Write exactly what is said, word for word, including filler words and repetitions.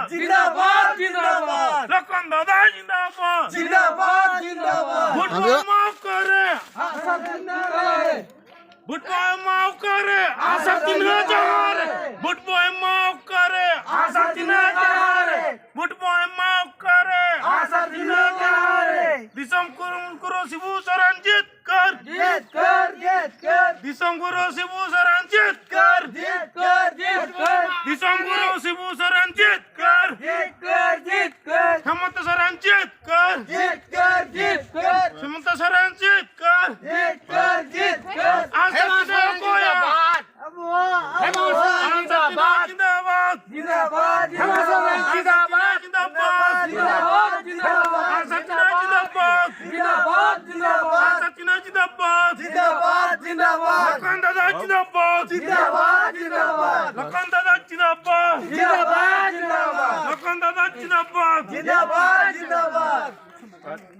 ᱡᱤᱱᱫᱟᱵᱟᱫ, ᱡᱤᱱᱫᱟᱵᱟᱫ᱾ ᱞᱚᱠᱷᱚᱱ ᱫᱟᱫᱟ ᱡᱤᱱᱫᱟᱵᱟᱫ᱾ ᱡᱤᱱᱫᱟᱵᱟᱫ, ᱡᱤᱱᱫᱟᱵᱟᱫ᱾ ᱵᱷᱳᱴ ᱵᱚ ᱮᱢᱟ ᱚᱠᱟᱨᱮ? ᱟᱥᱟ ᱡᱤᱱᱫᱟᱵᱟᱫ᱾ ᱵᱷᱳᱴ ᱵᱚ ᱮᱢᱟ ᱚᱠᱟᱨᱮ? ᱟᱥᱟ ᱪᱤᱱᱦᱟᱹ ᱡᱟᱦᱟᱸ ᱨᱮ᱾ ᱵᱷᱳᱴ ᱵᱚ ᱮᱢᱟ ᱚᱠᱟᱨᱮ? ᱟᱥᱟ ᱪᱤᱱᱦᱟᱹ ᱡᱟᱦᱟᱸ ᱨᱮ᱾ ᱵᱷᱳᱴ ᱵᱚ ᱮᱢᱟ ᱚᱠᱟᱨᱮ? ᱟᱥᱟ ᱪᱤᱱᱦᱟᱹ ᱡᱟᱦᱟᱸ ᱨᱮ᱾ ᱫᱤᱥᱚᱢ ᱜᱩᱨᱩ, ᱜᱩᱨᱩ ᱥᱤᱵᱩ ᱥᱚᱨᱮᱱ ᱡᱤᱛᱠᱟᱹᱨ᱾ ᱡᱤᱛᱠᱟᱹᱨ, ᱡᱤᱛᱠᱟᱹᱨ᱾ ᱫᱤᱥᱚᱢ ᱜᱩᱨᱩ ᱥᱤᱵᱩ ᱥᱚᱨᱮᱱ ᱡᱤᱛᱠᱟᱹᱨ᱾ ᱡᱤᱛᱠᱟᱹᱨ, ᱡᱤᱛᱠᱟᱹᱨ᱾ ᱫᱤᱥᱚᱢ ᱜᱩᱨᱩ ᱥᱤᱵᱩ ᱥᱚᱨᱮᱱ ᱡᱤᱛᱠᱟᱹᱨ᱾ ᱡᱤᱛᱠᱟᱹᱨ, ᱡᱤᱛᱠᱟᱹᱨ᱾ ᱦᱮᱢᱚᱱᱛᱚ ᱥᱚᱨᱮᱱ ᱡᱤᱛᱠᱟᱹᱨ᱾ ᱡᱤᱛᱠᱟᱹᱨ, ᱡᱤᱛᱠᱟᱹᱨ᱾ ᱦᱮᱢᱚᱱᱛᱚ ᱥᱚᱨᱮᱱ ᱡᱤᱛᱠᱟᱹᱨ᱾ ᱡᱤᱛᱠᱟᱹᱨ, ᱡᱤᱛᱠᱟᱹᱨ᱾ ᱟᱥᱟ ᱪᱤᱱᱦᱟᱹ ᱚᱠᱚᱭᱟᱜ? ᱟᱵᱚᱣᱟᱜ, ᱟᱵᱚᱣᱟᱜ᱾ ᱦᱮᱢᱚᱱᱛᱚ ᱥᱚᱨᱮᱱ ᱡᱤᱱᱫᱟᱵᱟᱫ᱾ ᱡᱤᱱᱫᱟᱵᱟᱫ᱾ ᱦᱮᱢᱚᱱᱛᱚ ᱥᱚᱨᱮᱱ ᱡᱤᱱᱫᱟᱵᱟᱫ᱾ ᱡᱤᱱᱫᱟᱵᱟᱫ, ᱡᱤᱱᱫᱟᱵᱟᱫ᱾ ᱟᱥᱟ ᱪᱤᱱᱦᱟᱹ ᱡᱤᱱᱫᱟᱵᱟᱫ᱾ ᱡᱤᱱᱫᱟᱵᱟᱫ, ᱡᱤᱱᱫᱟᱵᱟᱫ᱾ ᱟᱥᱟ ᱪᱤᱱᱦᱟᱹ ᱡᱤᱱᱫᱟᱵᱟᱫ᱾ ᱡᱤᱱᱫᱟᱵᱟᱫ, ᱡᱤᱱᱫᱟᱵᱟᱫ᱾ ᱞᱚᱠᱷᱚᱱ ᱫᱟᱫᱟ ᱡᱤᱱᱫᱟᱵᱟᱫ᱾ ᱡᱤᱱᱫᱟᱵᱟᱫ, ᱡᱤᱱᱫᱟᱵᱟᱫ᱾ ᱞᱚᱠᱷᱚᱱ ᱫᱟᱫᱟ ᱡᱤᱱᱫᱟᱵᱟᱫ᱾ ᱡᱤᱱᱫᱟᱵᱟᱫ, ᱡᱤᱱᱫᱟᱵᱟᱫ᱾ ᱞᱚᱠᱷᱚᱱ ᱫᱟᱫᱟ ᱡᱤᱱᱫᱟᱵᱟᱫ᱾ ᱡᱤᱱᱫᱟᱵᱟᱫ, ᱡᱤᱱᱫᱟᱵᱟᱫ᱾